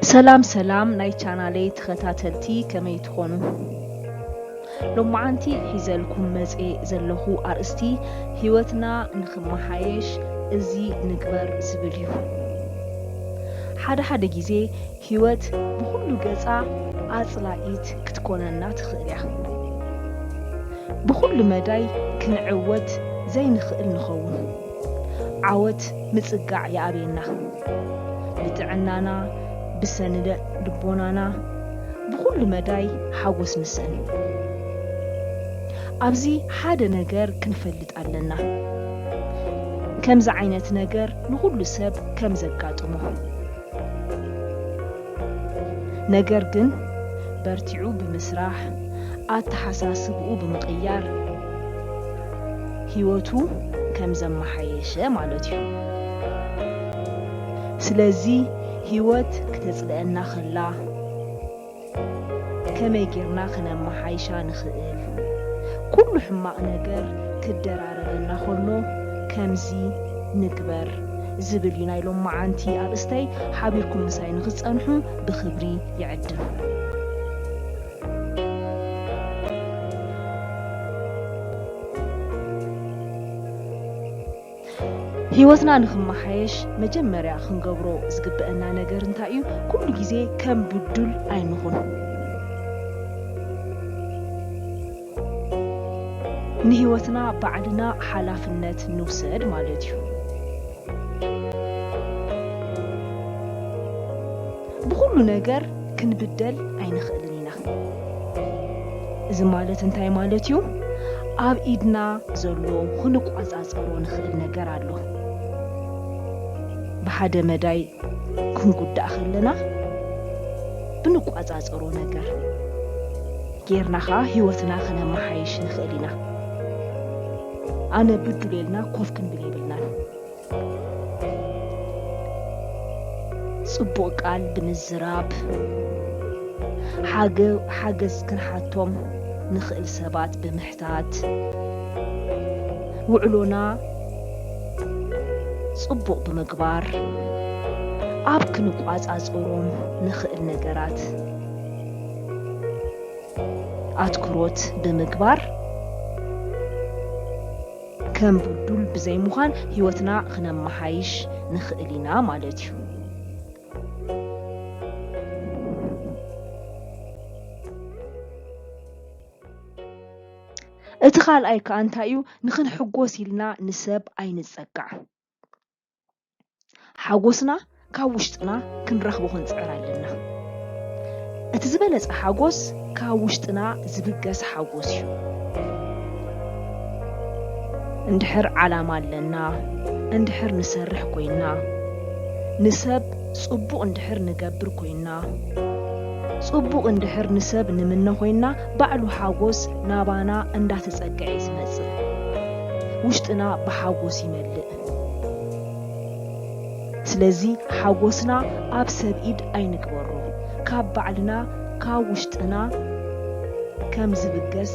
ሰላም ሰላም ናይ ቻናለይ ተኸታተልቲ፣ ከመይ ትኾኑ? ሎማዓንቲ ሒዘልኩም መጽኤ ዘለኹ ኣርእስቲ፣ ህይወትና ንኽመሓየሽ እዚ ንግበር ዝብል እዩ። ሓደ ሓደ ግዜ ህይወት ብኹሉ ገጻ ኣጽላኢት ክትኮነና ትኽእል እያ። ብኹሉ መዳይ ክንዕወት ዘይንኽእል ንኸውን። ዓወት ምጽጋዕ ይኣብየና። ብጥዕናና፣ ብሰንደ ልቦናና፣ ብኹሉ መዳይ ሓጎስ ንስእን። ኣብዚ ሓደ ነገር ክንፈልጥ ኣለና። ከምዚ ዓይነት ነገር ንኹሉ ሰብ ከም ዘጋጥሞ። ነገር ግን በርቲዑ ብምስራሕ፣ ኣተሓሳስብኡ ብምቕያር ህይወቱ ከም ዘመሓየሸ ማለት እዩ። ስለዚ ህይወት ክተጽልአና ከላ ከመይ ጌርና ክነመሓይሻ ንኽእል? ኩሉ ሕማቕ ነገር ክደራረበና ከሎ ከምዚ ንግበር ዝብል እዩ ናይ ሎማዓንቲ ኣርእስተይ። ሓቢርኩም ምሳይ ንኽትጸንሑ ብኽብሪ ይዕድም። ህይወትና ንኽመሓየሽ መጀመርያ ክንገብሮ ዝግበአና ነገር እንታይ እዩ? ኩሉ ግዜ ከም ብዱል ኣይንኹን። ንህይወትና ባዕልና ሓላፍነት ንውሰድ ማለት እዩ። ብኹሉ ነገር ክንብደል ኣይንኽእልን ኢና። እዚ ማለት እንታይ ማለት እዩ? ኣብ ኢድና ዘሎ ክንቋጻጸሮ ንኽእል ነገር ኣሎ። ብሓደ መዳይ ክንጉዳእ ከለና ብንቋጻጸሮ ነገር ጌርና ኸኣ ህይወትና ክነመሓይሽ ንኽእል ኢና። ኣነ ብዱል ኢልና ኮፍ ክንብል የብልናን። ጽቡቕ ቃል ብምዝራብ፣ ሓገ-፣ ሓገዝ ክንሓቶም ንኽእል ሰባት ብምሕታት፣ ውዕሎና ጽቡቕ ብምግባር፣ ኣብ ክንቋጻጸሮም ንኽእል ነገራት ኣትኩሮት ብምግባር፣ ከም ብዱል ብዘይምዃን ህይወትና ክነመሓይሽ ንኽእል ኢና ማለት እዩ። እቲ ካልኣይ ከኣ እንታይ እዩ? ንኽንሕጎስ ኢልና ንሰብ ኣይንጸጋዕ። ሓጎስና ካብ ውሽጥና ክንረኽቦ ክንጽዕር ኣለና። እቲ ዝበለጸ ሓጎስ ካብ ውሽጥና ዝብገስ ሓጎስ እዩ። እንድሕር ዓላማ ኣለና፣ እንድሕር ንሰርሕ ኮይና፣ ንሰብ ጽቡቕ እንድሕር ንገብር ኮይና፣ ጽቡቕ እንድሕር ንሰብ ንምነ ኮይና፣ ባዕሉ ሓጎስ ናባና እንዳተጸግዐ እዩ ዝመጽእ። ውሽጥና ብሓጎስ ይመልእ። ስለዚ ሓጎስና ኣብ ሰብ ኢድ ኣይንግበሮ። ካብ ባዕልና፣ ካብ ውሽጥና ከም ዝብገስ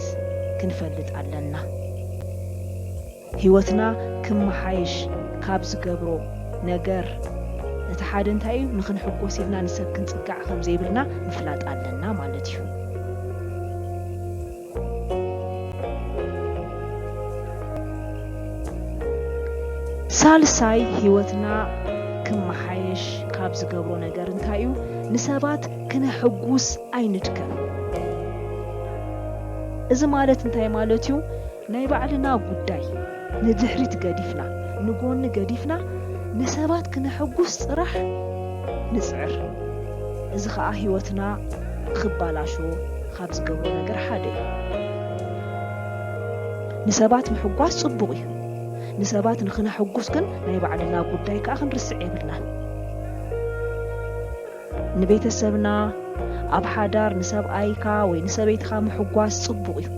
ክንፈልጥ ኣለና። ህይወትና ክመሓየሽ ካብ ዝገብሮ ነገር እቲ ሓደ እንታይ እዩ? ንኽንሕጎስ ኢልና ንሰብ ክንጽጋዕ ከም ዘይብልና ምፍላጥ ኣለና ማለት እዩ። ሳልሳይ ህይወትና ክመሓየሽ ካብ ዝገብሮ ነገር እንታይ እዩ? ንሰባት ክነሕጉስ ኣይንድከም። እዚ ማለት እንታይ ማለት እዩ? ናይ ባዕልና ጉዳይ ንድሕሪት ገዲፍና፣ ንጎኒ ገዲፍና፣ ንሰባት ክነሕጉስ ጥራሕ ንጽዕር። እዚ ኸኣ ህይወትና ክባላሾ ካብ ዝገብሮ ነገር ሓደ እዩ። ንሰባት ምሕጓስ ጽቡቕ እዩ። ንሰባት ንኽነሕጉስ ግን ናይ ባዕልና ጉዳይ ከኣ ክንርስዕ የብልናን። ንቤተሰብና፣ ኣብ ሓዳር ንሰብኣይካ ወይ ንሰበይትኻ ምሕጓስ ጽቡቕ እዩ።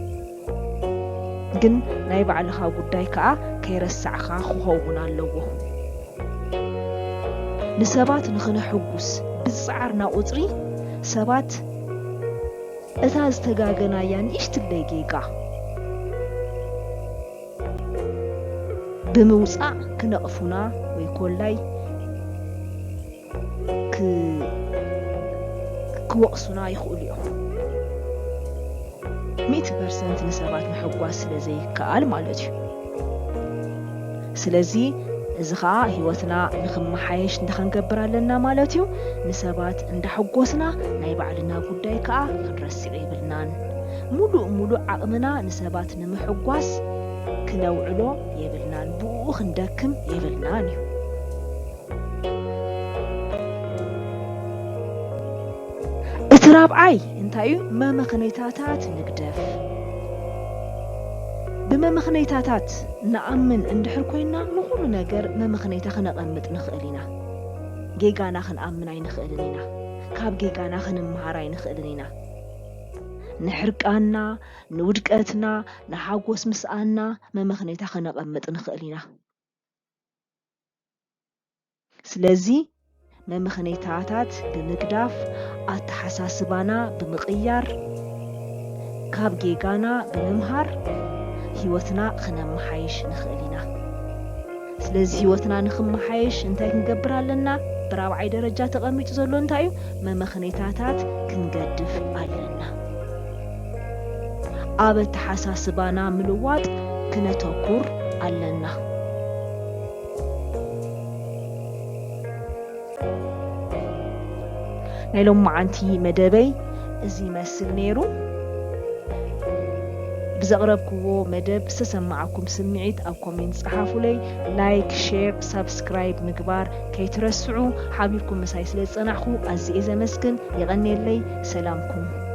ግን ናይ ባዕልኻ ጉዳይ ከኣ ከይረሳዕኻ ክኸውን ኣለዎ። ንሰባት ንኽነሕጉስ ብዝጸዓርና ቁጽሪ፣ ሰባት እታ ዝተጋገናያ ንእሽትለይ ጌጋ ብምውጻእ ክነቕፉና ወይ ኮላይ ክ-፣ ክወቕሱና ይኽእሉ እዮም። ሚእቲ ፐርሰንት ንሰባት ምሕጓስ ስለ ዘይከኣል ማለት እዩ። ስለዚ እዚ ኸኣ ህይወትና ንኽመሓየሽ እንታይ ክንገብር ኣለና ማለት እዩ? ንሰባት እንዳሐጎስና ናይ ባዕልና ጉዳይ ከኣ ክንረስዕ የብልናን። ሙሉእ ሙሉእ ዓቕምና ንሰባት ንምሕጓስ ክነውዕሎ የብልናን። ብኡ ክንደክም የብልናን እዩ። እቲ ራብዓይ እንታይ እዩ? መመኽነይታታት ንግደፍ። ብመመኽነይታታት ንኣምን እንድሕር ኮይና ንኹሉ ነገር መመኽነይታ ክነቐምጥ ንኽእል ኢና። ጌጋና ክንኣምን ኣይንኽእልን ኢና። ካብ ጌጋና ክንምሃር ኣይንኽእልን ኢና። ንሕርቃንና፣ ንውድቀትና፣ ንሓጎስ ምስኣንና መመኽነይታ ክነቐምጥ ንኽእል ኢና። ስለዚ መመኽነይታታት ብምግዳፍ ኣተሓሳስባና ብምቕያር ካብ ጌጋና ብምምሃር ህይወትና ክነመሓይሽ ንኽእል ኢና። ስለዚ ህይወትና ንኽመሓየሽ እንታይ ክንገብር ኣለና? ብራብዓይ ደረጃ ተቐሚጡ ዘሎ እንታይ እዩ? መመኽነይታታት ክንገድፍ ኣለና። ኣብ ኣተሓሳስባና ምልዋጥ ክነተኩር ኣለና። ናይ ሎማዓንቲ መደበይ እዚ ይመስል ነይሩ። ብዘቕረብክዎ መደብ ዝተሰማዓኩም ስምዒት ኣብ ኮሜንት ጸሓፉለይ። ላይክ፣ ሼር፣ ሳብስክራይብ ምግባር ከይትረስዑ። ሓቢርኩም ምሳይ ስለ ዝጸናሕኩ ኣዝየ ዘመስግን። የቐንየለይ። ሰላምኩም።